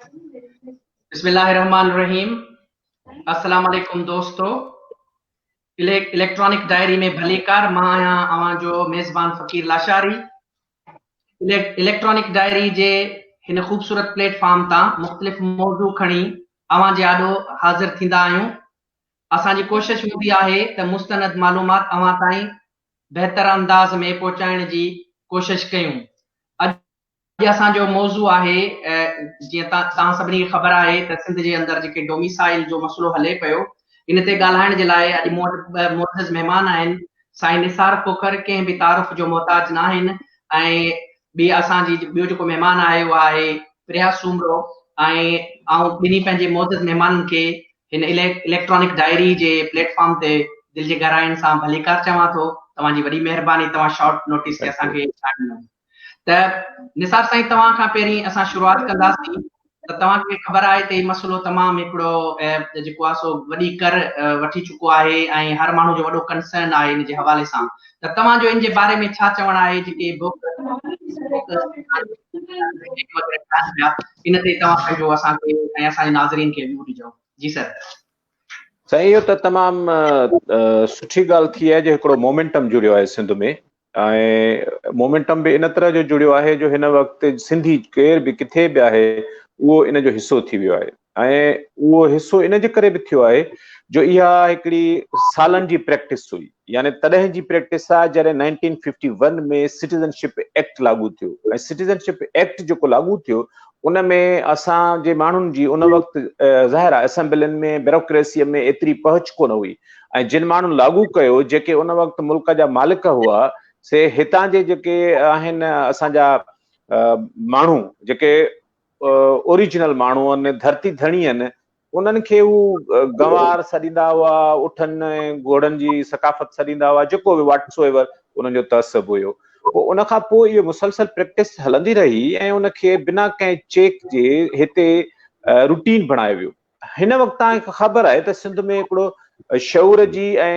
بسم الله الرحمن الرحيم السلام عليڪم دوستو اليڪٽرانڪ ڊائري ۾ ڀليڪار مان آهيان اوهان جو ميزبان فقير لاشاري اليڪٽرانڪ ڊائري جي هن خوبصورت پليٽ فارم تان مختلف موضوع کڻي اوهان جي آڏو حاضر ٿيندا آهيون اسان جي ڪوشش هوندي آهي ته مستند معلومات اوهان تائين بهتر انداز ۾ پهچائڻ جي ڪوشش ڪيون اڄ اڄ اسان جو موضوع آهي جيئن توهان سڀني کي خبر آهي ته سنڌ جي اندر جيڪي ڊوميسائل جو مسئلو هلي پيو ان تي ڳالهائڻ جي لاء اڄ مون وٽ ٻه معزز مهمان آهن سائين نثار کوکر ڪنهن به تعارف جو محتاج ناهن ۽ ٻي اسان جي ٻيو جيڪو مهمان آهي اهو آهي پريا سومرو ۽ آئون ٻنهي پنهنجي معزز مهمانن کي هن اليڪٽرانڪ ڊائري جي پليٽ فارم تي دل جي گهراين سان ڀليڪار چوان ٿو توهان جي وڏي مهرباني توهان شارٽ نوٽيس تي اسان کي ٽائيم ڏنو. ته نثار سائين توهان کان پهرين اسان شروعات ڪنداسين ته توهان کي خبر آهي ته هي مسئلو تمام هڪڙو جيڪو آهي سو وڏي ڪر وٺي چڪو آهي ۽ هر ماڻهو جو وڏو ڪنسرن آهي ان جي حوالي سان ته توهان جو ان جي باري ۾ ڇا چوڻ آهي جيڪي ان تي توهان پنهنجو اسان کي ۽ اسان جي ناظرين کي ويو ڏجو جي سر. سائين اهو ته تمام سٺي ڳالهه ٿي آهي جو هڪڙو مومينٽم جڙيو آهي سنڌ ۾ ۽ مومينٽم به ان طرح جو جڙيو آهي جو هن وقت سنڌي ڪير به ڪٿي به آهي اهو ان جو حصو ٿي ويو آهي ۽ اهو حصو ان جي ڪري به ٿيو آهي جو اها هڪڙي سالن جي پريڪٽس هئي يعني تڏهن جي پريڪٽس آهي جڏهن 1951 ۾ سٽيزنشپ ايڪٽ لاڳو ٿيو ۽ سٽيزنشپ ايڪٽ جيڪو لاڳو ٿيو ان ۾ اسان جي ماڻهن جي ان وقت ظاهر آهي اسيمبلين ۾ بيوروڪريسي ۾ ايتري پهچ ڪونه هئي ۽ جن ماڻهن لاڳو ڪيو جيڪي ان وقت ملڪ جا مالڪ هئا سي هتان جي جيڪي آهن اسان جا ماڻهو جيڪي اوريجنل ماڻهو آهن ڌرتي ڌڻي آهن انهن کي هو گنوار سڏيندا هئا اٺن ۽ گهوڙن جي ثقافت سڏيندا هئا جيڪو به واٽ سو ايور انهن جو تعصب هيو پوء ان کان پوء اهو مسلسل پريڪٽس هلندي رهي ۽ ان کي بنا ڪنهن چيڪ جي هتي روٽين بڻايو ويو هن وقت توهان کي خبر آهي ته سنڌ ۾ هڪڙو شعور جي ۽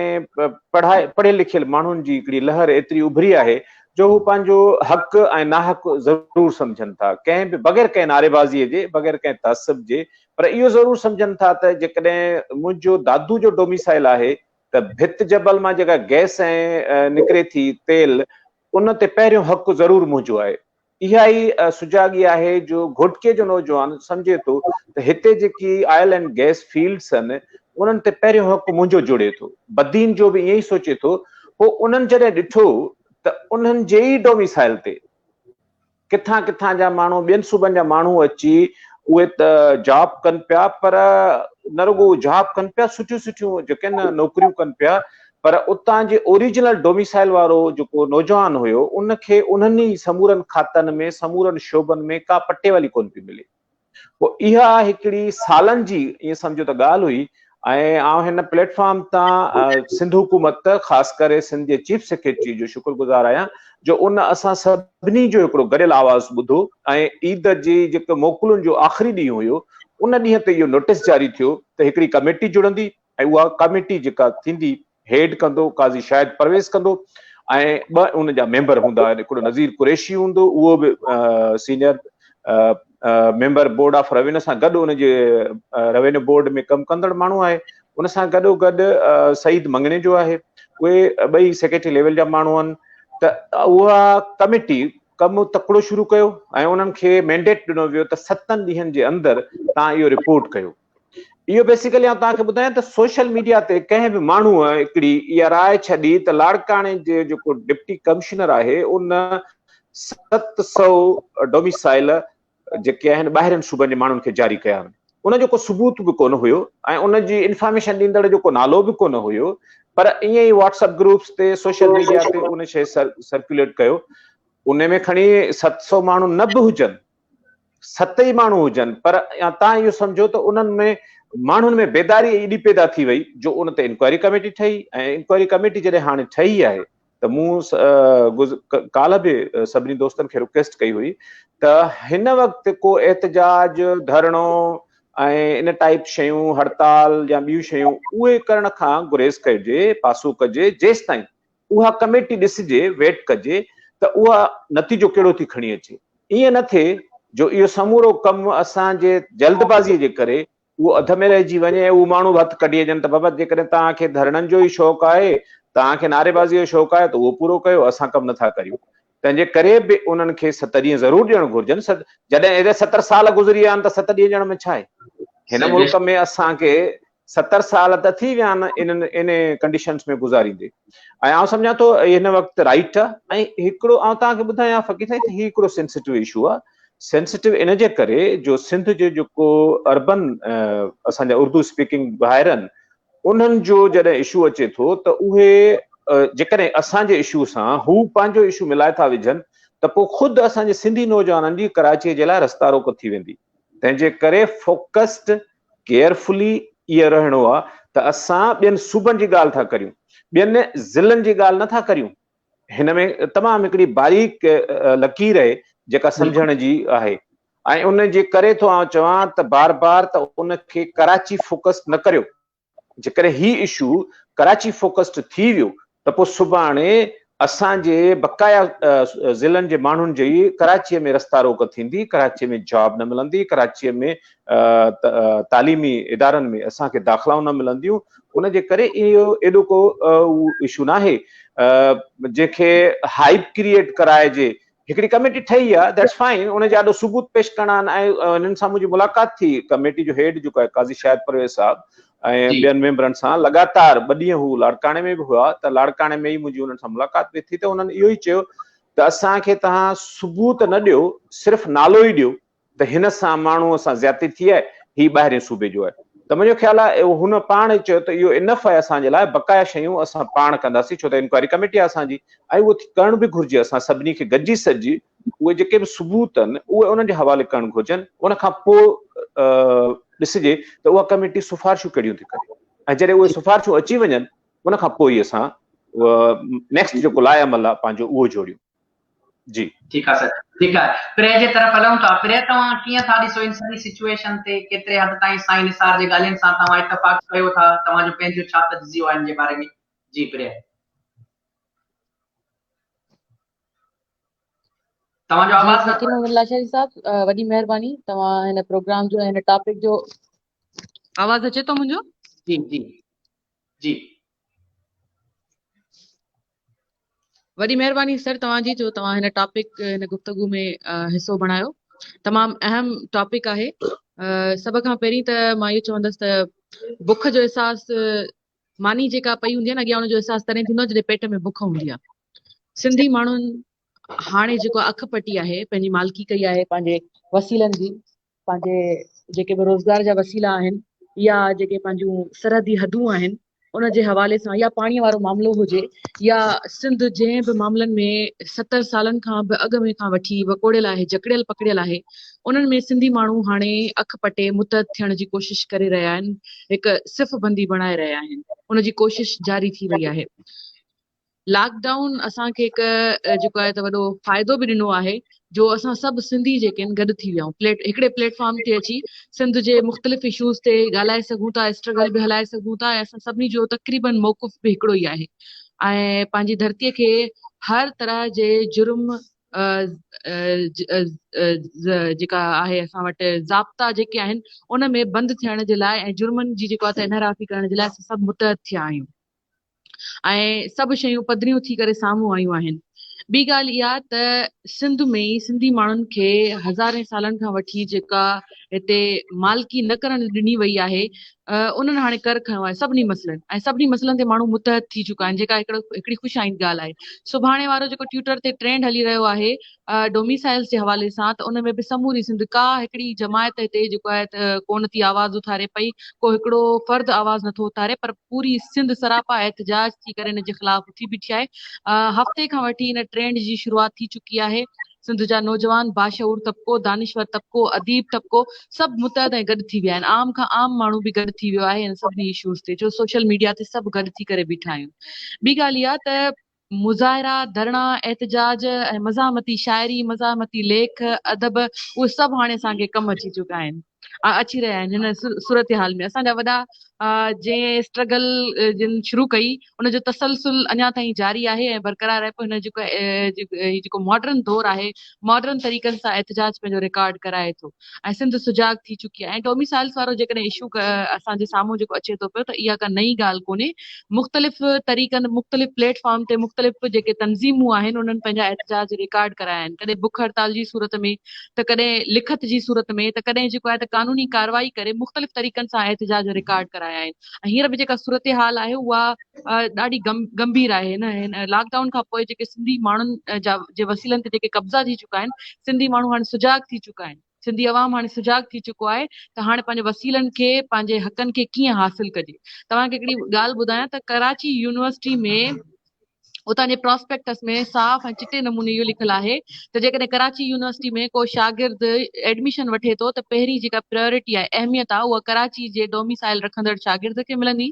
پڙهائي پڙهيل لکيل ماڻهن جي هڪڙي لهر ايتري اڀري آهي جو هو پنهنجو حق ۽ ناحق ضرور سمجهن ٿا ڪنهن به بغير ڪنهن نعريبازي جي بغير ڪنهن تعصب جي پر اهو ضرور سمجهن ٿا ته جيڪڏهن منهنجو دادو جو ڊوميسائل آهي ته ڀت جبل مان جيڪا گئس ۽ نڪري ٿي تيل ان تي پهريون حق ضرور منهنجو آهي اها ئي سجاڳي آهي جو گهوٽڪي جو نوجوان سمجهي ٿو ته هتي جيڪي آئل اينڊ گئس فيلڊس آهن انهن تي پهريون حق منهنجو جڙي ٿو. بدين جو به ائين ئي سوچي ٿو. پوء انهن جڏهن ڏٺو ته انهن جي ئي ڊوميسائل تي ڪٿان ڪٿان جا ماڻهو ٻين صوبن جا ماڻهو اچي اهي ته جاب ڪن پيا پر نه رڳو جاب ڪن پيا سٺيون سٺيون جيڪي آهن نوڪريون ڪن پيا پر اتان جي اوريجنل ڊوميسائل وارو جيڪو نوجوان هيو ان کي انهن ئي سمورن کاتن ۾ سمورن شعبن ۾ ڪا پٽيوالي ڪونه پئي ملي. پوء اها هڪڙي سالن جي ائين سمجهو ته ڳالهه هئي ۽ آئون هن پليٽ فارم تان سنڌ حڪومت خاص ڪري سنڌ جي چيف سيڪريٽري جو شڪر گذار آهيان جو ان اسان سڀني جو هڪڙو گڏيل آواز ٻڌو ۽ عيد جي جيڪو موڪلن جو آخري ڏينهن هيو ان ڏينهن تي اهو نوٽيس جاري ٿيو ته هڪڙي ڪميٽي جڙندي ۽ اها ڪاميٽي جيڪا ٿيندي هيڊ ڪندو قاضي شاهد پرويز ڪندو ۽ ٻه ان جا ميمبر هوندا هڪڙو نذير قريشي هوندو اهو به senior member board of revenue سان گڏ ان جي روينيو بورڊ ۾ ڪم ڪندڙ ماڻهو آهي ان سان گڏو گڏ سعيد مڱڻيجو آهي اهي ٻئي سيڪريٽري ليول جا ماڻهو آهن ته اها ڪميٽي ڪم تڪڙو شروع ڪيو ۽ انهن کي مينڊيٽ ڏنو ويو ته ستن ڏينهن جي اندر تان اهو رپورٽ ڪيو اهو بيسيڪلي آئون توهان کي ٻڌايان ته سوشل ميڊيا تي ڪنهن به ماڻهوء هڪڙي اها راء ڇڏي ته لاڙڪاڻي جي جيڪو ڊپٽي ڪمشنر آهي ان 700 ڊوميسائل جيڪي آهن ٻاهرين صوبن جي ماڻهن کي جاري ڪيا آهن ان جو ڪو ثبوت به ڪونه هيو ۽ ان جي انفارميشن ڏيندڙ جو ڪو نالو به ڪونه هيو پر ائين ئي واٽس اپ گروپس تي سوشل ميڊيا تي ان شيء سرڪيوليٽ ڪيو ان ۾ کڻي 700 ماڻهو نه به هجن ست ئي ماڻهو هجن پر تان اهو سمجهو ته انهن ۾ ماڻهن ۾ بيداري ايڏي پيدا ٿي وئي جو ان تي انڪوائري ڪميٽي ٺهي ۽ انڪوائري ڪميٽي جڏهن هاڻي ٺهي آهي ته مون ڪالهه به سڀني دوستن کي رڪويسٽ ڪئي هئي ته هن وقت ڪو احتجاج ڌرڻو ۽ ان ٽائپ شيون هڙتال يا ٻيون شيون اهي ڪرڻ کان گريز ڪجي پاسو ڪجي جيستائين اها ڪميٽي ڏسجي ويٽ ڪجي ته اها نتيجو ڪهڙو ٿي کڻي اچي. ائين نه ٿئي جو اهو سمورو ڪم اسان جي جلدبازيء جي ڪري اهو اڌ ۾ رهجي وڃي ۽ اهو ماڻهو به هٿ ڪڍي اچن ته بابا جيڪڏهن توهان کي ڌرڻن جو ئي شوق آهي، توهان کي نعريبازيء جو شوق آهي ته اهو پورو ڪيو، اسان ڪم نٿا ڪريون. تنهن جي ڪري به انهن کي ست ڏينهن ضرور ڏيڻ گهرجن. جڏهن ايڏا 70 سال گذري ويا آهن ته ست ڏينهن ڏيڻ ۾ ڇا آهي؟ هن ملڪ ۾ اسان کي 70 سال ته ٿي ويا آهن انهن انهن ڪنڊيشنز ۾ گذاريندي ۽ آئون سمجهان ٿو هن وقت رائيٽ آهي ۽ هڪڙو آئون توهان کي ٻڌايان فقير سائين ته هي هڪڙو سينسيٽو اشو آهي. سينسيٽو ان جي ڪري جو سنڌ جو جيڪو اربن اسان جا اردو اسپيڪنگ ڀائر آهن انهن جو جڏهن اشو اچي ٿو ته اهي جيڪڏهن اسان جي اشو سان هو پنهنجو اشو ملائي ٿا وجهن ته پوء خود اسان جي سنڌي نوجوانن جي ڪراچي جي لاء رستا روڪ ٿي ويندي. تنهن جي ڪري فوڪسڊ ڪيئرفلي اهو رهڻو آ ته اسان ٻين صوبن جي ڳالهه ٿا ڪريون، ٻين ضلعن جي ڳالهه نه ٿا ڪريون. هن ۾ تمام هڪڙي باريڪ لڪير آهي جيڪا سمجهڻ جي آهي ۽ ان جي ڪري ٿو آئون چوان ته بار بار ته ان کي ڪراچي فوڪس نه ڪريو. جيڪڏهن هي اشو ڪراچي فوڪسڊ ٿي ويو ته پوء سڀاڻي اسان جي بقايا ضلعن جي ماڻهن جي ڪراچيء ۾ رستا روڪ ٿيندي، ڪراچيء ۾ جاب نه ملندي، ڪراچيء ۾ تعليمي ادارن ۾ اسان کي داخلائون نه ملنديون، ان جي ڪري اهو ايڏو ڪو اشو ناهي جنهن کي هائپ ڪريئيٽ ڪرائجي. هڪڙي ڪميٽي ٺهي آ that's fine ان جي آڏو ثبوت پيش ڪرڻا آهن ۽ انهن سان منهنجي ملاقات ٿي ڪميٽي جو هيڊ جيڪو آهي قاضي شاهد پرويز صاحب ۽ ٻين ميمبرن سان لڳاتار ٻه ڏينهن هو لاڙڪاڻي ۾ به هئا ته لاڙڪاڻي ۾ ئي منهنجي انهن سان ملاقات به ٿي ته انهن اهو ئي چيو ته اسان کي توهان ثبوت نه ڏيو صرف نالو ئي ڏيو ته هن سان ماڻهوء سان زيادتي ٿي آهي، هي ٻاهرين صوبي جو آهي. ته منهنجو خيال آهي هن پاڻ ئي چيو ته اهو انف آهي اسان جي لاء، بقايا شيون اسان پاڻ ڪنداسين ڇو ته انڪوائري ڪميٽي آهي اسان جي ۽ اهو ڪرڻ به گهرجي اسان سڀني کي گڏجي سڏجي اهي جيڪي به ثبوت آهن اهي انهن جي حوالي ڪرڻ گهرجن ان کان پوء ڏسجي ته اها ڪميٽي سفارشون ڪهڙيون ٿي ڪري ۽ جڏهن اهي سفارشون اچي وڃن ان کان پوء ئي اسان نيڪسٽ جيڪو لاء عمل آهي پنهنجو اهو جوڙيون. جي. ٺيڪ آ سر ٺيڪ آ پريا جي طرف هلون ٿا پريا توهان ڪيئن ٿا ڏسو ان سڄي سچوئيشن تي ڪيتري حد تائين سائين نثار جي ڳالهين سان توهان اتفاق ڪيو ٿا توهان جو پنهنجو ڇا تجزيو آهي ان جي باري ۾ جي پريا توهان جو جي آواز فقير محمد لاشاري صاحب وڏي مهرباني توهان هن پروگرام جو هن ٽاپڪ جو آواز اچي ٿو منهنجو؟ جي جي جي. وڏي مهرباني سر توهان جي جو توهان هن ٽاپڪ هن گفتگو ۾ حصو بڻايو تمام اهم ٽاپڪ آهي سڀ کان پهرين ته مان اهو چوندس ته بک جو احساس ماني جيڪا پئي هوندي آهي نه اڳيان ان جو احساس تڏهن ٿيندو آهي جڏهن پيٽ ۾ بک هوندي آهي سنڌي ماڻهن هاڻي جيڪو اک پٽي آهي پنهنجي مالڪي ڪئي آهي پنهنجي وسيلن جي پنهنجي جيڪي به روزگار جا وسيلا آهن يا جيڪي پنهنجون سرحدي حدون آهن ان جي حوالي سان يا پاڻي وارو معاملو هجي يا سنڌ جنهن به معاملن ۾ 70 سالن کان به اڳ ۾ کان وٺي وڪوڙيل آهي جڪڙيل پڪڙيل آهي انهن ۾ سنڌي ماڻهو هاڻي اک پٽي متحد ٿيڻ جي ڪوشش ڪري رهيا آهن هڪ صف بندي بڻائي رهيا آهن ان جي ڪوشش جاري ٿي وئي آهي. لاڪ ڊائون اسان کي هڪ جيڪو آهي ته وڏو فائدو به ڏنو آهي جو اسان سڀ سنڌي جيڪي آهن گڏ ٿي ويا آهيون پليٽ هڪڙي پليٽ فارم تي اچي سنڌ جي مختلف اشوز تي ڳالهائي سگهون ٿا اسٽرگل به هلائي سگهون ٿا ۽ اسان سڀني جو تقريبن موقف به هڪڙو ئي آهي ۽ پنهنجي ڌرتي کي هر طرح جي جرم جيڪا آهي اسان وٽ ضابطا جيڪي آهن ان ۾ بند ٿيڻ جي لاء ۽ جرمن جي جيڪو آهي ته انحرافي ڪرڻ جي لاء اسان سڀ متحد ٿيا آهيون ۽ سڀ شيون پڌريون ٿي ڪري سامهون آيون آهن. ٻي ڳالهه اها ته سنڌ ۾ ئي سنڌي ماڻهن کي هزارين سالن کان وٺي جيڪا هتي مالڪي نه ڪرڻ ڏني وئي آهي انهن هاڻي ڪر کنيو آهي سڀني مسئلن ۽ سڀني مسئلن تي ماڻهو متحد ٿي چڪا آهن جيڪا هڪڙو هڪڙي خوش آئند ڳالهه آهي. سڀاڻي وارو جيڪو ٽيوٽر تي ٽرينڊ هلي رهيو آهي ڊوميسائلز جي حوالي سان ته ان ۾ به سموري سنڌ ڪا هڪڙي جماعت هتي جيڪو آهي ته ڪونه ٿي آواز اٿاري پئي ڪو هڪڙو فرد آواز نٿو اٿاري پر پوري سنڌ سراپا احتجاج ٿي ڪري ان جي خلاف اٿي بيٺي آهي هفتي کان وٺي ان ٽرينڊ جي شروعات ٿي چڪي آهي سنڌ جا نوجوان باشعور طبقو دانشور طبقو اديب طبقو سڀ متحد ۽ گڏ ٿي ويا آهن عام کان عام ماڻهو به گڏ ٿي ويو آهي ان سڀني اشوز تي جو سوشل ميڊيا تي سڀ گڏ ٿي ڪري بيٺا آهيون ٻي ڳالهه اها ته مظاهرا، ڌرڻا، احتجاج ۽ مزاحمتي شاعري، مزاحمتي ليک، ادب اهي سڀ هاڻي اسان کي ڪم اچي چڪا آهن. اچي رهيا آهن هن صورتحال ۾ اسان جا وڏا جنهن اسٽرگل جن شروع ڪئي ان جو تسلسل اڃا تائين جاري آهي ۽ برقرار آهي پوء هن جيڪو هي جيڪو ماڊرن دور آهي ماڊرن طريقن سان احتجاج پنهنجو رڪارڊ ڪرائي ٿو ۽ سنڌ سجاڳ ٿي چڪي آهي ۽ ڊوميسائلز وارو جيڪڏهن اشو اسان جي سامهون جيڪو اچي ٿو پيو ته اها ڪا نئين ڳالهه ڪونهي مختلف طريقن مختلف پليٽ فارم تي مختلف جيڪي تنظيمون آهن انهن پنهنجا احتجاج رڪارڊ ڪرايا آهن ڪڏهن بک هڙتال جي صورت ۾ ته ڪڏهن لکت جي صورت ۾ ته ڪڏهن جيڪو آهي ته قانوني ڪارروائي ڪري مختلف طريقن سان احتجاج رڪارڊ ڪرايا آهن ۽ هينئر به جيڪا صورتحال آهي اها ڏاڍي گنڀير آهي هن لاڪ ڊائون کان پوء جيڪي سنڌي ماڻهن جا جي وسيلن تي جيڪي قبضا ٿي چڪا آهن سنڌي ماڻهو هاڻي سجاڳ ٿي چڪا آهن سنڌي عوام هاڻي سجاڳ ٿي چڪو آهي ته هاڻي پنهنجي وسيلن کي پنهنجي حقن کي ڪيئن حاصل ڪجي توهان کي هڪڙي ڳالهه ٻڌايان ته ڪراچي يونيورسٽي ۾ اتان جي پراسپيڪٽس ۾ صاف ۽ چٽي نموني اهو لکيل آهي ته جيڪڏهن ڪراچي يونيورسٽي ۾ ڪو شاگرد ايڊميشن وٺي ٿو ته پهرين جيڪا پريورٽي آهي اهميت آهي اها ڪراچي جي ڊوميسائل رکندڙ شاگرد کي ملندي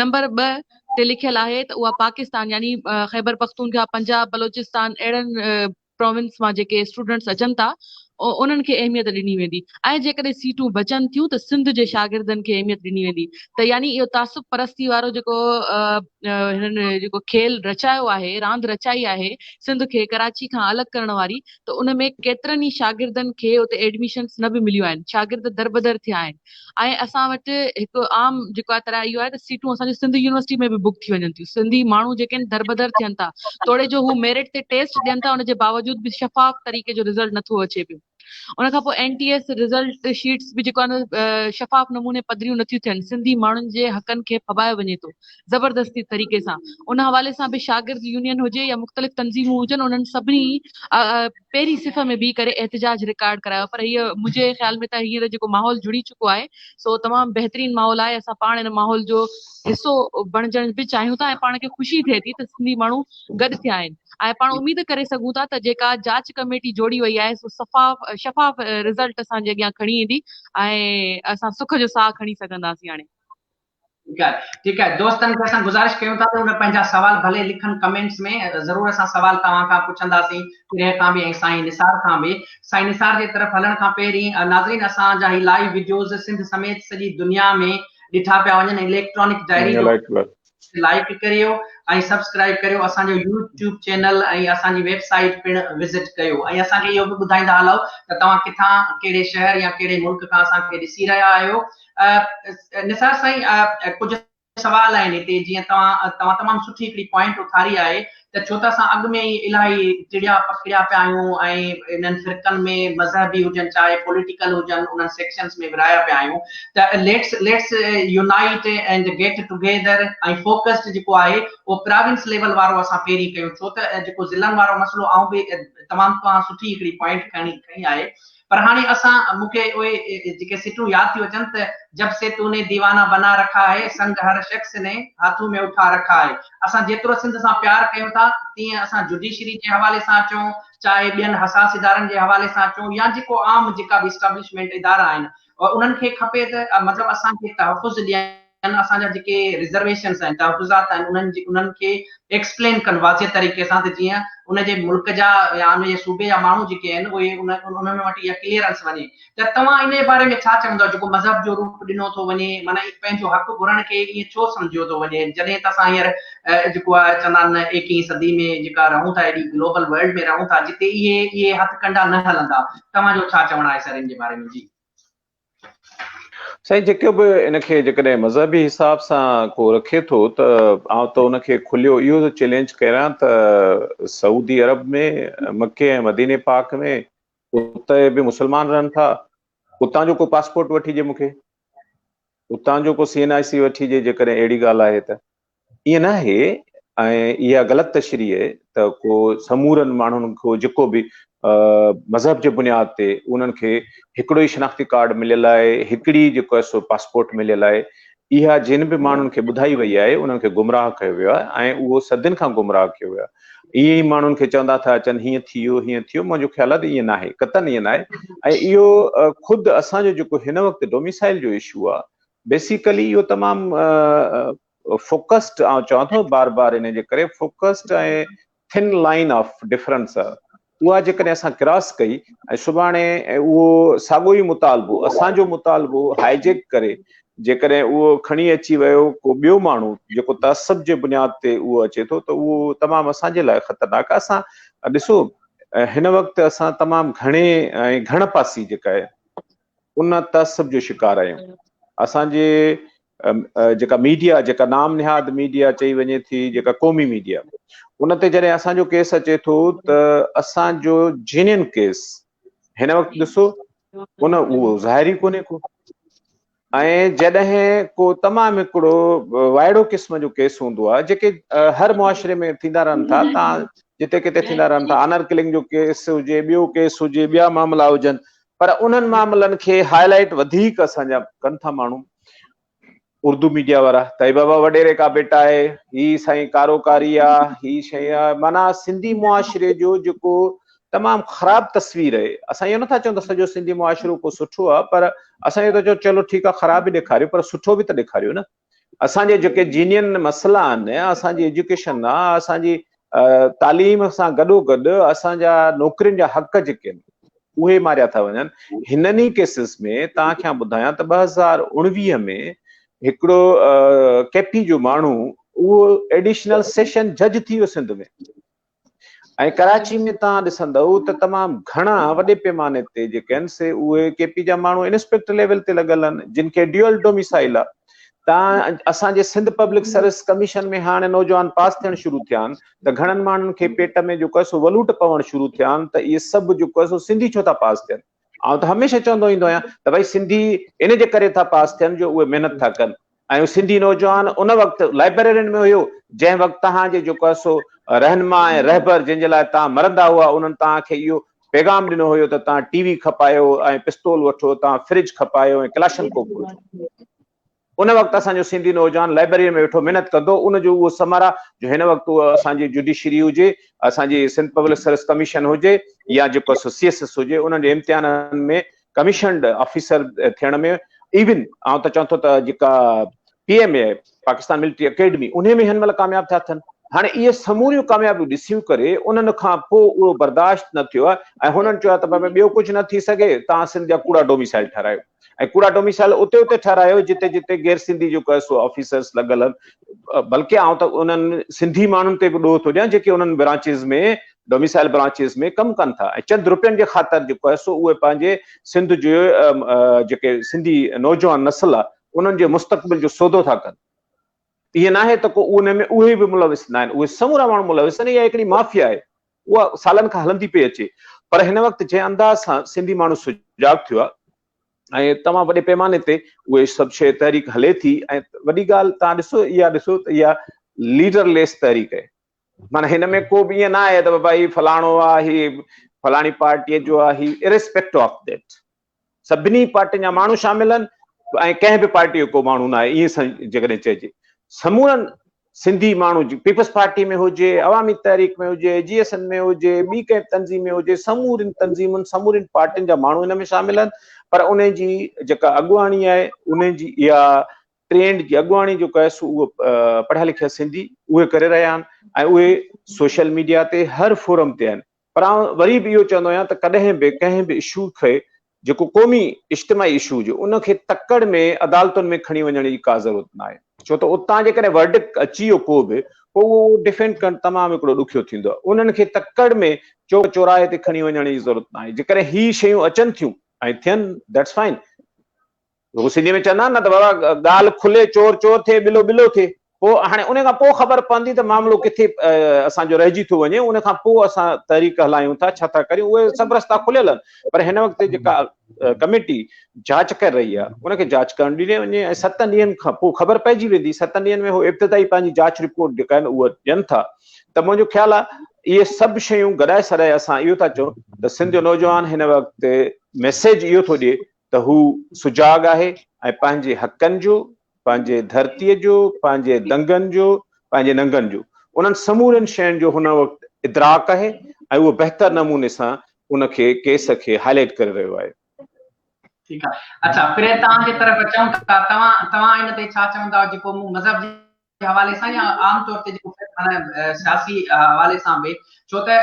نمبر 2 تي لکيل آهي ته اها پاڪستان يعني خيبر پختونخوا پنجاب بلوچستان اهڙن پراونس مان جيڪي اسٽوڊنٽس اچن ٿا انهن کي اهميت ڏني ويندي ۽ جيڪڏهن سيٽون بچن ٿيون ته سنڌ جي شاگردن کي اهميت ڏني ويندي ته يعني اهو تعصب پرستي وارو جيڪو هنن جيڪو کيل رچايو آهي راند رچائي آهي سنڌ کي ڪراچي کان الڳ ڪرڻ واري ته ان ۾ ڪيترن ئي شاگردن کي اتي ايڊميشنس نه به مليون آهن شاگرد دربدر ٿيا آهن ۽ اسان وٽ هڪ عام جيڪو آهي طرح اهو آهي ته سيٽون اسان جي سنڌ يونيورسٽي ۾ به بڪ ٿي وڃن ٿيون سنڌي ماڻهو جيڪي آهن دربدر ٿين ٿا توڙي جو هو ميرٽ تي ٽيسٽ ڏين ٿا ان جي باوجود به شفاف طريقي جو رزلٽ نٿو اچي پيو ان کان پوء N T S result sheets به جيڪو آهي شفاف نموني پڌريون نٿيون ٿين سنڌي ماڻهن جي حقن کي ڦٻايو وڃي ٿو زبردستي طريقي سان ان حوالي سان به شاگرد يونين هجي يا مختلف تنظيمون هجن انهن سڀني پهرين صف ۾ بيهي ڪري احتجاج رڪارڊ ڪرايو پر هيء منهنجي خيال ۾ ته هينئر جيڪو ماحول جڙي چڪو آهي سو تمام بهترين ماحول آهي اسان پاڻ ان ماحول جو حصو بڻجڻ به چاهيون ٿا ۽ پاڻ کي خوشي ٿئي ٿي ته سنڌي ماڻهو گڏ ٿيا آهن ۽ پاڻ اميد ڪري سگهون ٿا ته جيڪا جاچ ڪميٽي جوڙي وئي آهي سو صفاف شفاف رزلٽ اسان جي اڳيان کڻي ايندي ۽ اسان سک جو ساهه کڻي سگهنداسين هاڻي. ٺيڪ آهي ٺيڪ آهي دوستن کي اسان گذارش ڪيون ٿا ته اهي پنهنجا سوال ڀلي لکن ڪمينٽس ۾ ضرور اسان سوال توهان کان پڇنداسين پرينء کان به ۽ سائين نثار کان به سائين نثار جي طرف هلڻ کان پهرين ناظرين اسان جا هي لائيو وڊيوز سنڌ سميت سڄي دنيا ۾ ڏٺا پيا وڃن اليڪٽرانڪ ڊائري جو لائيڪ ڪريو ۽ سبسڪرائيب ڪريو اسان جو يوٽيوب چينل ۽ اسان جي ويب سائيٽ پڻ وزٽ ڪيو ۽ اسان کي اهو به ٻڌائيندا هلو ته توهان ڪٿان ڪهڙي شهر يا ڪهڙي ملڪ کان اسان کي ڏسي رهيا آهيو نثار سائين ڪجهه سوال آهن هتي جيئن توهان توهان تمام سٺي هڪڙي پوائنٽ اٿاري آهي ته ڇو ته اسان اڳ ۾ ئي الاهي ٽڙيا پکڙيا پيا آهيون ۽ انهن فرقن ۾ مذهبي هجن چاهي پوليٽيڪل هجن انهن سيڪشنز ۾ ورهايا پيا آهيون ته let's let's unite and get together ۽ focused جيڪو آهي اهو پراونس ليول وارو اسان پهرين ڪيون ڇو ته جيڪو ضلعن وارو مسئلو آئون به تمام توهان سٺي هڪڙي پوائنٽ کڻي کنئي آهي پر هاڻي اسان مون کي اهي جيڪي سٽون ياد ٿيون اچن ته جب سي تو ني ديوانا بنا رکا هي سنگ هر شخص ني هاٿون ۾ اٺا رکا هي اسان جيترو سنڌ سان پيار ڪيون ٿا تيئن اسان جڊيشري جي حوالي سان اچون چاهي ٻين حساس ادارن جي حوالي سان اچون يا جيڪو عام جيڪا به اسٽابلشمينٽ ادارا آهن انهن کي کپي ته مطلب اسان کي تحفظ ڏين اسان جا جيڪي رزرويشنز آهن تحفظات آهن انهن جي انهن کي ايڪسپلين ڪن واضح طريقي سان ته جيئن ان جي ملڪ جا يا ان جي صوبي جا ماڻهو جيڪي آهن اهي ان انهن وٽ اها ڪليئرنس وڃي ته توهان ان جي باري ۾ ڇا چوندؤ جيڪو مذهب جو روپ ڏنو ٿو وڃي معنيٰ پنهنجو حق گهرڻ کي ائين ڇو سمجهيو ٿو وڃي جڏهن ته اسان هينئر جيڪو آهي چوندا آهن ايڪيهين صدي ۾ جيڪا رهون ٿا ايڏي گلوبل ورلڊ ۾ رهون ٿا جتي اهي اهي هٿ ڪنڊا نه هلندا توهان جو ڇا چوڻ آهي سر ان جي باري ۾ جي. سائين جيڪو به ان کي جيڪڏهن مذهبي حساب سان ڪو رکي ٿو ته آئون ته ان کي کليو اهو ٿو چئلينج ڪريان ته سعودي عرب ۾ مڪي ۽ مديني پاڪ ۾ اتي به مسلمان رهن ٿا اتان جو ڪو پاسپورٽ وٺي ڏي مون کي اتان جو ڪو سي اين آء سي وٺي ڏي جيڪڏهن اهڙي ڳالهه آهي ته ائين نه آهي ۽ اها غلط تشريح آهي ته ڪو سمورن ماڻهن کي جيڪو به مذهب جي بنياد تي انهن کي هڪڙو ئي شناختي ڪارڊ مليل آهي هڪڙي جيڪو آهي سو پاسپورٽ مليل آهي اها جن به ماڻهن کي ٻڌائي وئي آهي انهن کي گمراهه ڪيو ويو آهي ۽ اهو صدين کان گمراهه ڪيو ويو آهي ائين ئي ماڻهن کي چوندا ٿا اچن هيئن ٿي ويو هيئن ٿي ويو منهنجو خيال آهي ته ائين ناهي قطعن ائين ناهي ۽ اهو خود اسان جو جيڪو هن وقت ڊوميسائل جو اشو آهي بيسيڪلي اهو تمام فوڪسڊ آئون چوان ٿو بار بار ان جي ڪري focused ۽ thin line of difference آهي اها جيڪڏهن اسان ڪراس ڪئي ۽ سڀاڻي اهو ساڳيو ئي مطالبو اسان جو مطالبو هائيجيڪ ڪري جيڪڏهن اهو کڻي اچي ويو ڪو ٻيو ماڻهو جيڪو تعصب جي بنياد تي اهو اچي ٿو ته اهو تمام اسان جي لاء خطرناڪ آهي. اسان ڏسو هن وقت اسان تمام گهڻي ۽ گهڻ پاسي جيڪا آهي ان تعصب جو شڪار آهيون. اسان جي جيڪا ميڊيا جيڪا نام نهاد ميڊيا چئي وڃي ٿي جيڪا قومي ميڊيا ان تي جڏهن اسان جو ڪيس اچي ٿو ته اسان جو جينين ڪيس هن وقت ڏسو ان اهو ظاهر ئي ڪونهي ڪو ۽ جڏهن ڪو تمام هڪڙو وائڙو قسم جو ڪيس هوندو آهي جيڪي هر معاشري ۾ ٿيندا رهن ٿا تان جتي ڪٿي ٿيندا رهن ٿا آنر ڪلنگ جو ڪيس هجي ٻيو ڪيس هجي ٻيا معاملا هجن پر انهن معاملن کي هاء لائيٽ وڌيڪ اسان جا ڪن ٿا ماڻهو اردو ميڊيا وارا ته هي بابا وڏيري ڪا بيٽا آهي هي سائين ڪارو ڪاري آ هي شيء آ معنيٰ سنڌي معاشري جو جيڪو تمام خراب تصوير آهي اسان اهو نٿا چئون ته سڄو سنڌي معاشرو ڪو سٺو آ پر اسان اهو ٿا چئون چلو ٺيڪ آ خراب به ڏيکاريو پر سٺو به ته ڏيکاريو نه اسان جي جيڪي جينين مسئلا آهن اسان جي ايجوڪيشن آ اسان جي تعليم سان گڏو گڏ اسان جا نوڪرين جا حق جيڪي آهن اهي ماريا ٿا وڃن هنن ئي ڪيسز ۾ توهان کي آئون ٻڌايان ته 2019 ۾ هڪڙو ڪي پي جو ماڻهو اهو ايڊيشنل سيشن جج ٿي ويو سنڌ ۾ ۽ ڪراچي ۾ توهان ڏسندؤ ته تمام گهڻا وڏي پيماني تي جيڪي آهن سي اهي ڪي پي جا ماڻهو انسپيڪٽر ليول تي لڳل آهن جن کي ڊيول ڊوميسائل آهي تان اسان جي سنڌ پبلڪ سروس ڪميشن ۾ هاڻي نوجوان پاس ٿيڻ شروع ٿيا آهن ته گهڻن ماڻهن کي پيٽ ۾ جيڪو آهي سو ولوٽ پوڻ شروع ٿيا آهن ته اهي سڀ جيڪو آهي سو سنڌي ڇو ٿا پاس ٿين آئون ته هميشه چوندو ايندو آهيان ته ڀائي سنڌي ان جي ڪري ٿا پاس ٿين جو اهي محنت ٿا ڪن ۽ سنڌي نوجوان ان وقت لائبريرين ۾ هيو جنهن وقت توهان جي جيڪو آهي سو رهنما ۽ رهبر جنهن جي لاء توهان مرندا هئا انهن توهان کي اهو پيغام ڏنو هيو ته توهان ٽي وي کپايو ۽ پستول وٺو توهان فرج کپايو ۽ ڪلاشنڪوف وٺو ان وقت اسان جو سنڌي نوجوان لائبريري ۾ ويٺو محنت ڪندو ان جو اهو ثمر آ جو هن وقت اهو اسان جي جوڊيشري هجي اسان جي سنڌ پبلڪ سروس ڪميشن هجي يا جيڪو سو سي ايس ايس هجي انهن جي امتحانن ۾ ڪميشنڊ آفيسر ٿيڻ ۾ ايون آئون ته چوان ٿو ته جيڪا پي ايم اي آهي پاڪستان ملٽري اڪيڊمي انهي ۾ هن مهل ڪامياب ٿيا اٿن هاڻي اهي سموريون ڪاميابيون ڏسيون ڪري انهن کان پوء اهو برداشت نه ٿيو آهي ۽ هنن چيو آهي ته بابا ٻيو ڪجهه نه ٿي سگهي توهان سنڌ جا ڪوڙا ڊوميسائل ٺهرايو ۽ ڪوڙا ڊوميسائل اتي اتي ٺهرايو جتي جتي غير سنڌي جيڪو آهي سو آفيسرس لڳل آهن بلڪه آئون ته انهن سنڌي ماڻهن تي به ڏوهه ٿو ڏيان جيڪي انهن برانچز ۾ ڊوميسائل برانچز ۾ ڪم ڪن ٿا ۽ چند روپين جي خاطر جيڪو آهي سو اهي پنهنجي سنڌ جي جيڪي سنڌي نوجوان نسل آهي انهن جي مستقبل جو سودو ٿا ڪن ائين ناهي ته ڪو ان ۾ اهي به ملوث ناهن اهي سمورا ماڻهو ملوث آهن اها هڪڙي مافيا آهي اها سالن کان هلندي پئي اچي پر هن وقت جنهن انداز سان سنڌي ماڻهو سجاڳ ٿيو آهي ۽ تمام وڏي پيماني تي اهي سڀ شيء تحريڪ هلي ٿي ۽ وڏي ڳالهه تان ڏسو اها ڏسو ته اها ليڊر ليس تحريڪ آهي معنی هن ۾ ڪو به ائين نه آهي ته بابا هي فلاڻو آهي هي فلاڻي پارٽيء جو آهي هي ارسپيڪٽو آف that سڀني پارٽين جا ماڻهو شامل آهن ۽ ڪنهن به پارٽي جو ڪو ماڻهو نه آهي ائين جيڪڏهن چئجي سمورن سنڌي ماڻهو پيپلز پارٽي ۾ هجي عوامي تحريڪ ۾ هجي جي ايس اين ۾ هجي ٻي ڪنهن تنظيم ۾ هجي سمورين تنظيمن سمورين پارٽين جا ماڻهو ان ۾ شامل آهن پر ان جي جيڪا اڳواڻي آهي ان جي اها ٽرينڊ جي اڳواڻي جو آهي سو اهو پڙهيا لکيا سنڌي اهي ڪري رهيا آهن ۽ اهي سوشل ميڊيا تي هر فورم تي آهن پر آئون وري به اهو چوندو آهيان ته ڪڏهن به ڪنهن به اشو کي جيڪو قومي اجتماعي اشو هجي ان کي تڪڙ ۾ عدالتن ۾ کڻي وڃڻ جي ڪا ضرورت ناهي ڇو ته اتان جيڪڏهن ورڊڪٽ اچي ويو ڪو به پوء اهو ڊفينڊ ڪرڻ تمام هڪڙو ڏکيو ٿيندو آهي انهن کي تڪڙ ۾ چوڪ چوراهي تي کڻي وڃڻ جي ضرورت ناهي جيڪڏهن هي شيون اچن ٿيون ۽ ٿين that's fine هو سنڌي ۾ چوندا آهن نه ته بابا ڳالهه کلي چور چور ٿئي ٻلو ٻلو ٿئي پوء هاڻي ان کان پوء خبر پوندي ته معاملو ڪٿي اسان جو رهجي ٿو وڃي ان کان پوء اسان تحريڪ هلايون ٿا ڇا ٿا ڪريون اهي سڀ رستا کليل آهن پر هن وقت جيڪا ڪميٽي جاچ ڪري رهي آهي ان کي جاچ ڪرڻ ڏني وڃي ۽ ستن ڏينهن کان پوء خبر پئجي ويندي ستن ڏينهن ۾ هو ابتدائي پنهنجي جاچ رپورٽ جيڪا آهن اهو ڏين ٿا ته منهنجو خيال آهي اهي سڀ شيون گڏائي سڏائي اسان اهو ٿا چئون ته سنڌ جو نوجوان هن وقت ميسيج اهو ٿو ڏئي ته هو سجاڳ آهي ۽ پنهنجي حقن جو، پنهنجي ڌرتيء جو، پنهنجي دنگن جو، پنهنجي ننگن جو، انهن سمورين شين جو هن وقت ادراڪ آهي ۽ اهو بهتر نموني سان ان کي ڪيس کي هائي لائيٽ ڪري رهيو آهي. ٺيڪ آهي اڇا پريت توهان جي طرف اچون ٿا توهان توهان ان تي ڇا چوندا جيڪو مون مذهب جي حوالي سان يا عام طور تي جيڪو معنيٰ سياسي حوالي سان به ڇو ته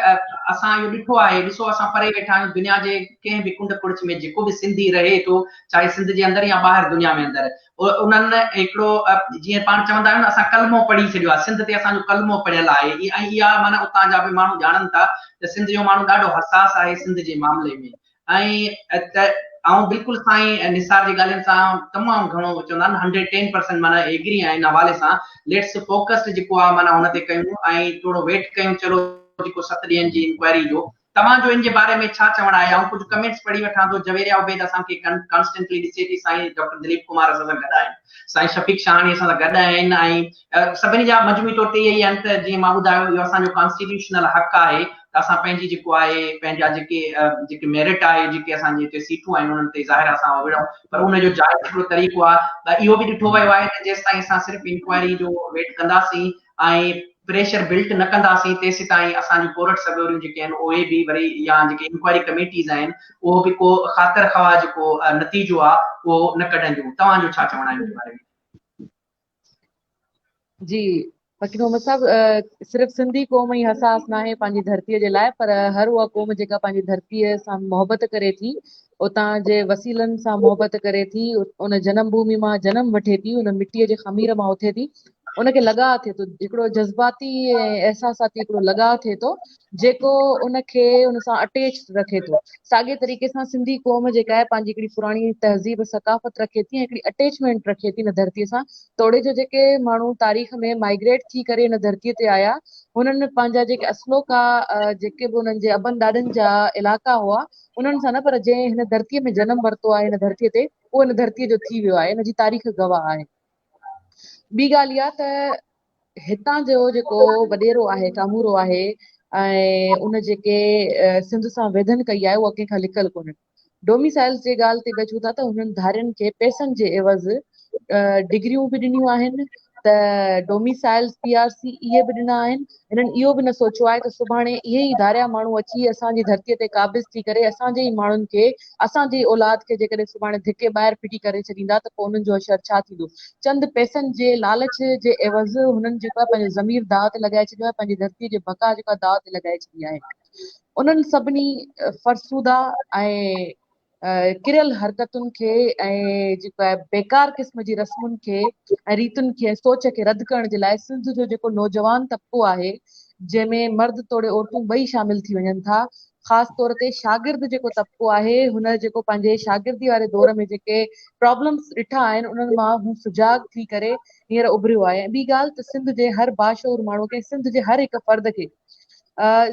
اسان اهو ڏٺو آهي ڏسو اسان پري ويٺا آهيون دنيا جي ڪنهن به ڪنڊ ڪڙڇ ۾ جيڪو به سنڌي رهي ٿو چاهي سنڌ جي اندر يا ٻاهر دنيا ۾ اندر انهن هڪڙو جيئن پاڻ چوندا آهيون نه اسان ڪلمو پڙهي ڇڏيو آهي سنڌ تي اسان جو ڪلمو پڙهيل آهي ۽ اها معنيٰ اتان جا به ماڻهو ڄاڻن ٿا ته سنڌ جو ماڻهو ڏاڍو حساس آهي سنڌ جي معاملي ۾ ۽ ته آئون بلڪل سائين نثار جي ڳالهين سان تمام گهڻو چوندا آهن هنڊريڊ ٽين پرسنٽ معنيٰ ايگري آهيان ان حوالي سان ليٽس فوڪسڊ جيڪو آهي معنيٰ هن تي ڪيون ۽ ٿورو ويٽ ڪيون چلو جيڪو ست ڏينهن جي انڪوائري جو توهان جو ان جي باري ۾ ڇا چوڻ آهي آئون ڪجهه ڪمينٽس پڙهي وٺان ٿو جويريا عبيد اسان کي ڪانسٽنٽلي ڏسي ٿي سائين ڊاڪٽر دليپ ڪمار اسان سان گڏ آهن سائين شفيق شاهاڻي اسان سان گڏ آهن ۽ سڀني جا مجموعي طور تي اهي ئي آهن ته جيئن مان ٻڌايو اهو اسان جو ڪانسٽيٽيوشنل حق آهي ته اسان پنهنجي جيڪو آهي پنهنجا جيڪي جيڪي ميرٽ آهي جيڪي اسان جي هتي سيٽون آهن انهن تي ظاهر اسان وڙهون پر ان جو جائز هڪڙو طريقو آهي ته اهو به ڏٺو ويو آهي ته جيستائين اسان صرف انڪوائري جو ويٽ ڪنداسين ۽ پريشر بلٽ نه ڪنداسين تيسيتائين اسان جون ڪورٽ سڳوريون جيڪي آهن اهي به وري يا جيڪي انڪوائري ڪميٽيز آهن اهو به ڪو خاطر خواهه جيڪو نتيجو آهي اهو نه ڪڍنديون توهان جو ڇا چوڻ آهي ان جي باري ۾؟ جي فقير محمد صاحب صرف سنڌي قوم ئي حساس ناهي پنهنجي ڌرتيء جي لاء پر هر اها قوم جيڪا پنهنجي ڌرتيء سان محبت ڪري ٿي اتان جي وسيلن سان محبت ڪري ٿي ان جنم ڀومي مان جنم وٺي ٿي ان مٽيء جي خمير مان اٿي ٿي ان کي لڳاء ٿئي ٿو هڪڙو جذباتي ۽ احساساتي هڪڙو لڳاء ٿئي ٿو جيڪو ان کي ان سان اٽيچ رکي ٿو ساڳي طريقي سان سنڌي قوم جيڪا آهي پنهنجي هڪڙي پراڻي تهذيب ثقافت رکي ٿي ۽ هڪڙي اٽيچمينٽ رکي ٿي هن ڌرتي سان توڙي جو جيڪي ماڻهو تاريخ ۾ مائگريٽ ٿي ڪري هن ڌرتي تي آيا هنن پنهنجا جيڪي اصلوڪا جيڪي به انهن جي ابن ڏاڏن جا علائقا هئا انهن سان نه پر جنهن هن ڌرتي ۾ جنم ورتو آهي هن ڌرتي تي اهو هن ڌرتي جو ٿي ويو آهي هن جي تاريخ گواهه آهي ٻي ڳالهه اها ته هتان جو جيڪو وڏيرو آهي ڪامورو آهي ۽ ان جيڪي سنڌ سان ويڌن ڪئي آهي اها ڪنهن کان لڪل ڪونهي ڊوميسائلز جي ڳالهه تي به اچون ٿا ته هنن ڌارين کي پئسن جي عيوض ڊگريون به ڏنيون آهن ته ڊوميسائلز پي آر سي اهي به ڏنا آهن هنن اهو به نه سوچيو آهي ته سڀاڻي اهي ئي ڌاريا ماڻهو اچي اسان جي ڌرتيء تي قابض ٿي ڪري اسان جي ئي ماڻهن کي اسان جي ئي اولاد کي جيڪڏهن سڀاڻي ڌڪي ٻاهر ڦٽي ڪري ڇڏيندا ته پوء انهن جو حشر ڇا ٿيندو؟ چند پئسن جي لالچ جي عيوض هنن جيڪو آهي پنهنجو ضمير داء تي لڳائي ڇڏيو آهي، پنهنجي ڌرتيء جي بقا جيڪا داء تي لڳائي ڇڏي آهي. انهن سڀني فرسوده ۽ ڪريل حرڪتن کي ۽ جيڪو آهي بيڪار قسم جي رسمن کي ۽ ريتن کي ۽ سوچ کي رد ڪرڻ جي لاء سنڌ جو جيڪو نوجوان طبقو آهي جنهن ۾ مرد توڙي عورتون ٻئي شامل ٿي وڃن ٿا خاص طور تي شاگرد جيڪو طبقو آهي هن جيڪو پنهنجي شاگردي واري دور ۾ جيڪي پرابلمس ڏٺا آهن انهن مان هو سجاڳ ٿي ڪري هينئر اڀريو آهي ۽ ٻي ڳالهه ته سنڌ جي هر باشعور ماڻهو کي سنڌ جي هر هڪ فرد کي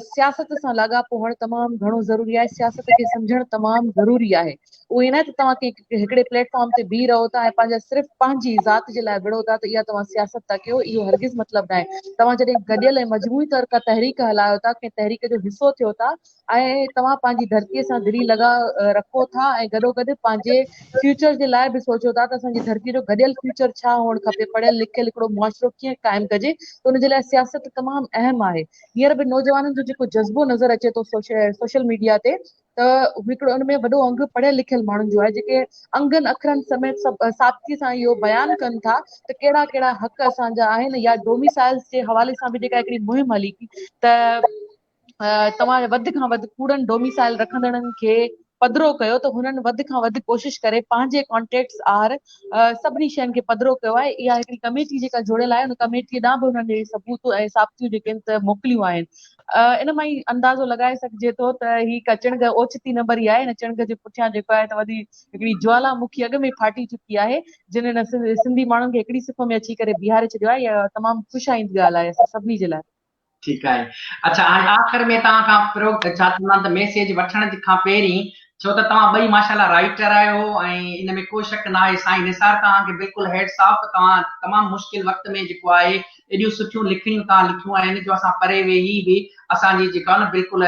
سياست سان لاڳاپو هئڻ تمام گهڻو ضروري آهي سياست کي سمجهڻ تمام ضروري آهي اهو ائين ناهي ته توهان ڪنهن هڪڙي پليٽ فارم تي بيهي رهو ٿا ۽ پنهنجا صرف پنهنجي ذات جي لاء وڙهو ٿا ته اها توهان سياست ٿا ڪيو اهو هرگز مطلب ناهي توهان جڏهن گڏيل ۽ مجموعي طور ڪا تحريڪ هلايو ٿا ڪنهن تحريڪ جو حصو ٿيو ٿا ۽ توهان پنهنجي ڌرتي سان دلي لڳاء رکو ٿا ۽ گڏوگڏ پنهنجي فيوچر جي لاء به سوچيو ٿا ته اسان جي ڌرتي جو گڏيل فيوچر ڇا هئڻ کپي پڙهيل لکيل هڪڙو معاشرو ڪيئن قائم ڪجي ته ان جي لاء سياست تمام اهم آهي هينئر به نوجوانن جو جيڪو جذبو نظر اچي ٿو سوشل ميڊيا تي ته هڪڙو ان ۾ وڏو انگ پڙهيل لکيل ماڻهن جو آهي جيڪي انگن اکرن سميت سڀ ثابتي سان اهو بيان ڪن ٿا ته ڪهڙا ڪهڙا حق اسان جا آهن يا ڊوميسائلز جي حوالي سان به جيڪا هڪڙي مهم هلي ٿي ته توهان وڌ کان وڌ ڪوڙن ڊوميسائل رکندڙن کي پڌرو ڪيو ته هنن وڌ کان وڌ ڪوشش ڪري پنهنجي ڪانٽيڪٽس آهر سڀني شين کي پڌرو ڪيو آهي اها هڪڙي ڪميٽي جيڪا جوڙيل آهي ان ڪميٽي ڏانهن به هنن اهي ثبوت ۽ ثابتيون جيڪي آهن ته موڪليون آهن ان مان ئي اندازو لڳائي سگهجي ٿو ته هي ڪا چڻگ اوچتي نه ٻري آهي هن چڻگ جي پٺيان جيڪو آهي ته وڏي هڪڙي جوالا مکي اڳ ۾ ڦاٽي چڪي آهي جن هن سنڌي ماڻهن کي هڪڙي صف ۾ اچي ڪري بيهاري ڇڏيو آهي اها تمام خوش آئند ڳالهه آهي اسان سڀني جي لاء. ٺيڪ آهي اڇا هاڻي آخر ۾ توهان کان پرو ڇا چوندا آهن ته ميسيج وٺڻ کان پهرين ڇو ته توهان ٻئي ماشاءالله رائيٽر آهيو ۽ ان ۾ ڪو شڪ نه آهي سائين نثار توهان کي بلڪل هيٽس آف توهان تمام مشڪل وقت ۾ جيڪو آهي ايڏيون سٺيون لکڻيون توهان لکيون آهن جو اسان پري ويهي به اسان جي جيڪا نه بلڪل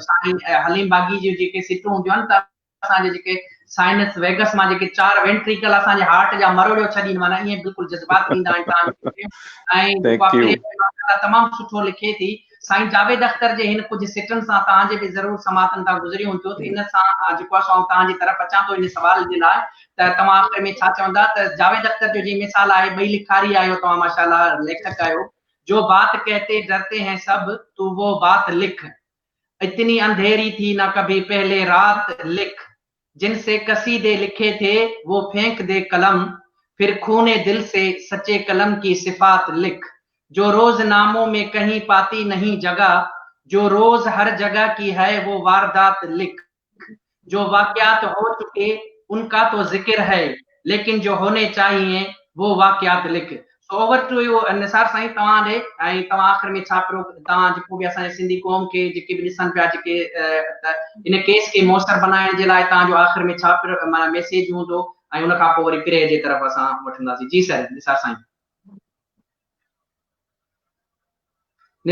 سائين حليم باغي جون جيڪي سٽون هونديون آهن ته اسان جي جيڪي سائنس ويگس مان جيڪي چار وينٽريڪل اسان جي هارٽ جا مروڙيو ڇڏين معنيٰ ائين بلڪل جذبات ٿيندا آهن توهان جي ۽ تمام سٺو لکي ٿي سائين جاويد اختر جي هن ڪجهه سٽن سان توهان جي به ضرور سماعتن تان گذريون هونديون ته ان سان جيڪو آهي سو آئون توهان جي طرف اچان ٿو ان سوال جي لاء ته توهان آخر ۾ ڇا چوندا ته جاويد اختر جو جيئن مثال آهي ٻئي لکاري آهيو توهان ماشاءالله ليکڪ آهيو. جو بات ڪهتي ڊرتي هين سب تو وو بات لک اتني انڌيري ٿي نه ڪڀي پهلي رات لک جن سي قصيدي لکي ٿي وو ڦينڪ the قلم ڦر خون دل سي سچي قلم ڪي صفات لک جو روز نامو ۾ ڪهين پاتي نهين جگه جو روز هر جگه ڪي هي وو واردات لک جو واقعات هو چڪي ان ڪا تو ذڪر هي ليڪن جو هوني چاهيئي وو واقعات لک. سو اوور ٽو you Nisar سائين توهان ڏي ۽ توهان آخر ۾ ڇا پرو توهان جيڪو به اسان جي سنڌي قوم کي جيڪي به ڏسن پيا جيڪي ته ان ڪيس کي موثر بنائڻ جي لاء توهان جو آخر ۾ ڇا معنيٰ ميسيج هوندو ۽ ان کان پوء وري پري جي طرف اسان وٺنداسين جي سر نثار سائين.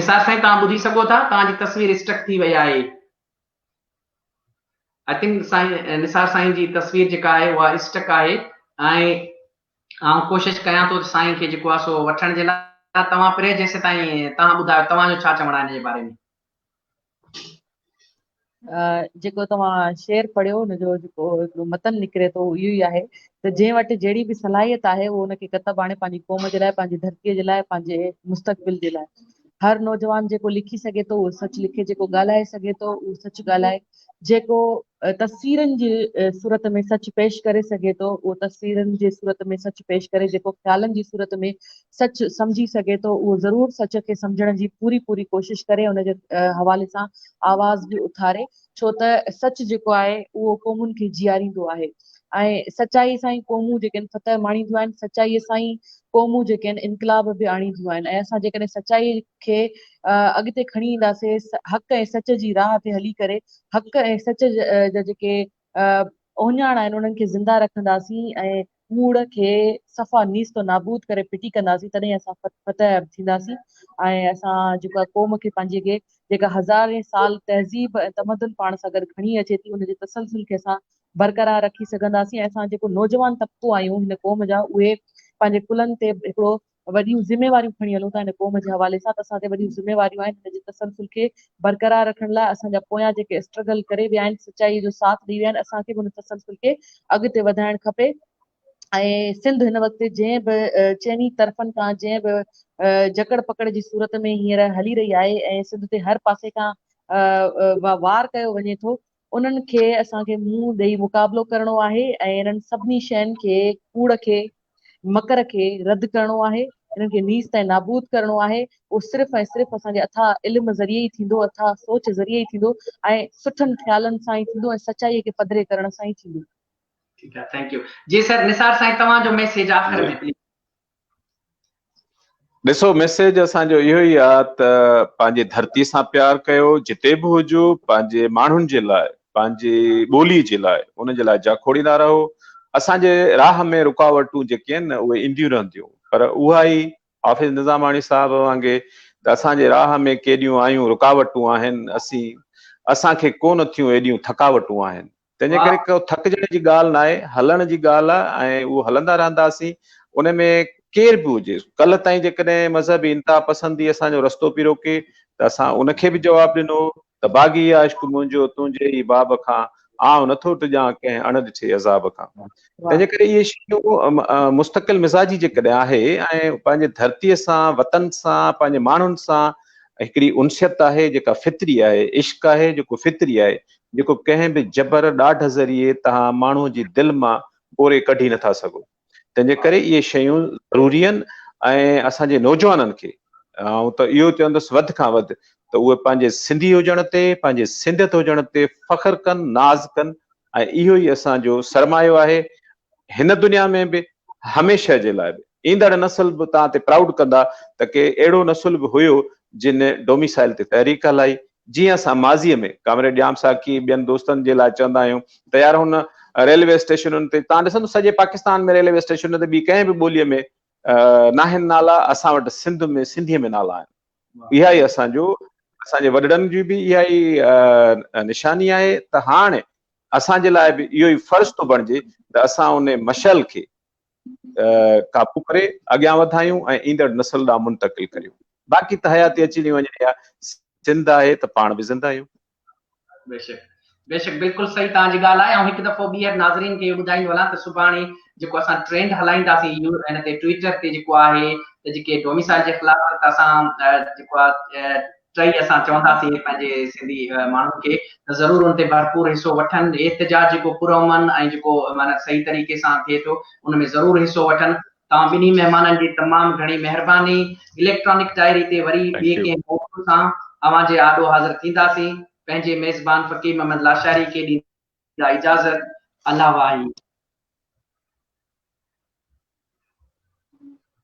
نثار سائين توهان ٻڌي سگهو ٿا توهان جي تصوير اسٽڪ ٿي وئي آهي. I think سائين نثار سائين جي تصوير جيڪا آهي اها اسٽڪ آهي ۽ آئون ڪوشش ڪيان ٿو ته سائين کي جيڪو آهي سو وٺڻ جي لاء توهان پري جيسين تائين توهان ٻڌايو توهان جو ڇا چوڻ آهي ان جي باري ۾. جيڪو توهان شعر پڙهيو ان جو جيڪو هڪڙو متن نڪري ٿو اهو ئي آهي ته جنهن وٽ جهڙي به صلاحيت آهي اهو ان کي ڪتب آڻي پنهنجي قوم جي لاء پنهنجي ڌرتي جي لاء پنهنجي مستقبل جي لاء هر نوجوان جيڪو لکي سگهي ٿو اهو سچ لکي، جيڪو ڳالهائي سگهي ٿو اهو سچ ڳالهائي، جيڪو تصويرن جي صورت ۾ سچ پيش ڪري سگهي ٿو اهو تصويرن جي صورت ۾ سچ پيش ڪري، جيڪو خيالن جي صورت ۾ سچ سمجهي سگهي ٿو اهو ضرور سچ کي سمجهڻ جي پوري پوري ڪوشش ڪري ان جي حوالي سان آواز به اٿاري ڇو ته سچ جيڪو آهي اهو قومن کي جياريندو آهي ۽ سچائي سان ئي قومون جيڪي آهن فتح ماڻينديون آهن سچائي سان ئي قومون جيڪي آهن انقلاب به آڻينديون آهن ۽ اسان جيڪڏهن سچائي کي اڳتي کڻي اينداسين حق ۽ سچ جي راهه تي هلي ڪري حق ۽ سچ جا جيڪي اهڃاڻ آهن انهن کي زنده رکنداسين ۽ ڪوڙ کي صفا نيست و نابود ڪري ڦٽي ڪنداسين تڏهن اسان فتح ٿينداسين ۽ اسان جيڪو آهي قوم کي پنهنجي کي جيڪا هزارين سال تهذيب ۽ تمدن پاڻ سان گڏ کڻي اچي ٿي ان جي تسلسل کي اسان برقرار رکي سگهنداسين ۽ اسان جيڪو نوجوان طبقو آهيون هن قوم جا اهي پنهنجي ڪلهن تي هڪڙو وڏيون ذميواريون کڻي هلون ٿا هن قوم جي حوالي سان ته اسان تي وڏيون ذميواريون آهن هن جي تسلسل کي برقرار رکڻ لاء اسان جا پويان جيڪي اسٽرگل ڪري ويا آهن سچائي جو ساٿ ڏئي ويا آهن اسان کي به ان تسلسل کي اڳتي وڌائڻ کپي ۽ سنڌ هن وقت جنهن به چئني طرفن کان جنهن به جڪڙ پڪڙ جي صورت ۾ هينئر هلي رهي آهي ۽ سنڌ تي هر پاسي کان وار ڪيو وڃي ٿو انهن کي اسان کي منهن ڏئي مقابلو ڪرڻو آهي ۽ انهن سڀني شين کي ڪوڙ کي مڪر کي رد ڪرڻو آهي، انهن کي نيست ۽ نابود ڪرڻو آهي، اهو صرف ۽ صرف اسان جي اٿاهه علم ذريعي ئي ٿيندو، اٿاهه سوچ ذريعي ئي ٿيندو ۽ سٺن خيالن سان ئي ٿيندو ۽ سچائيء کي پڌري ڪرڻ سان ئي ٿيندو. ٺيڪ آهي thank you جي سر نثار سائين توهان جو ميسيج آخر ۾ پليز. ڏسو ميسيج اسان جو اهو ئي آ ته پنهنجي ڌرتي سان پيار ڪيو جتي به هجو پنهنجي ماڻهن جي لاء پنهنجي ٻولي جي لاء ان جي لاء جاکوڙيندا رهو اسان جي راهه ۾ رڪاوٽون جيڪي آهن نه اهي اينديون رهنديون پر اها ئي حافظ نظاماڻي صاحب وانگي ته اسان جي راهه ۾ ڪيڏيون آيون رڪاوٽون آهن اسين اسان کي ڪونه ٿيون ايڏيون ٿڪاوٽون آهن تنهن جي ڪري ڪو ٿڪجڻ جي ڳالهه ناهي، هلڻ جي ڳالهه آهي ۽ اهو هلندا رهنداسين، ان ۾ ڪير به هجي، ڪلهه تائين جيڪڏهن مذهبي انتها پسندي اسان جو رستو پئي روڪي ته اسان ان کي به جواب ڏنو ته باغي آ عشق منهنجو تنهنجي ئي باب کان، آئون نٿو ڊڄان ڪنهن اڻ ڏٺي عذاب کان. تنهن جي ڪري اهي شيون مستقل مزاجي جيڪڏهن آهي ۽ پنهنجي ڌرتيء سان، وطن سان، پنهنجي ماڻهن سان هڪڙي انسيت آهي جيڪا فطري آهي، عشق آهي جيڪو فطري آهي، جيڪو ڪنهن به جبر، ڏاڍ ذريعي توهان ماڻهوء جي دل مان ٻوري ڪڍي نٿا سگهو. تنهن جي ڪري اهي شيون ضروري آهن ۽ اسان جي نوجوانن کي آئون ته اهو چوندس وڌ کان وڌ ته اهي پنهنجي سنڌي هجڻ تي، پنهنجي سنڌيت هجڻ تي فخر ڪن، ناز ڪن ۽ اهو ئي اسان جو سرمايو آهي هن دنيا ۾ به هميشه جي لاء به. ايندڙ نسل به توهان تي پرائوڊ ڪندا ته ڪي اهڙو نسل به هيو جن ڊوميسائل تي تحريڪ هلائي، جيئن اسان ماضيء ۾ ڪامريڊ ڄام ساقي ٻين دوستن جي لاء چوندا آهيون ته يار هن ريلوي اسٽيشنن تي توهان ڏسندو سڄي پاڪستان ۾ ريلوي اسٽيشنن تي ٻي ڪنهن به ٻوليء ۾ ناهن نالا اسان وٽ سنڌ ۾ سنڌيء ۾ نالا آهن اها ئي اسان جو اسان جي وڏڙن جي به اها ئي نشاني آهي ته هاڻ اسان جي لاء به اهو ئي فرض ٿو بڻجي ته اسان ان مشعل کي قابو ڪري اڳيان وڌايون ۽ ايندڙ نسل ڏانهن منتقل ڪريون باقي ته حياتي اچڻي وڃڻي آهي سنڌ آهي ته پاڻ به زنده آهيون. بيشڪ بيشڪ بلڪل صحيح توهان جي ڳالهه آهي آئون هڪ دفعو ٻيهر ناظرين کي اهو ٻڌائيندو هلان ته سڀاڻي جيڪو اسان ٽرينڊ هلائينداسين يو ان تي ٽوئيٽر تي جيڪو آهي ته جيڪي ڊوميسائل جي خلاف آهن ته اسان جيڪو آهي ٽئي اسان چونداسين پنهنجي سنڌي ماڻهن کي ته ضرور ان تي ڀرپور حصو وٺن احتجاج جيڪو پرامن ۽ جيڪو معنيٰ صحيح طريقي سان ٿئي ٿو ان ۾ ضرور حصو وٺن. توهان ٻنهي مهمانن جي تمام گهڻي مهرباني. اليڪٽرانڪ ڊائري تي وري ٻئي ڪنهن موضوع سان اوهان جي آڏو حاضر ٿينداسين. پنهنجي ميزبان فقير محمد لاشاري کي ڏيندا اجازت. الله واهي.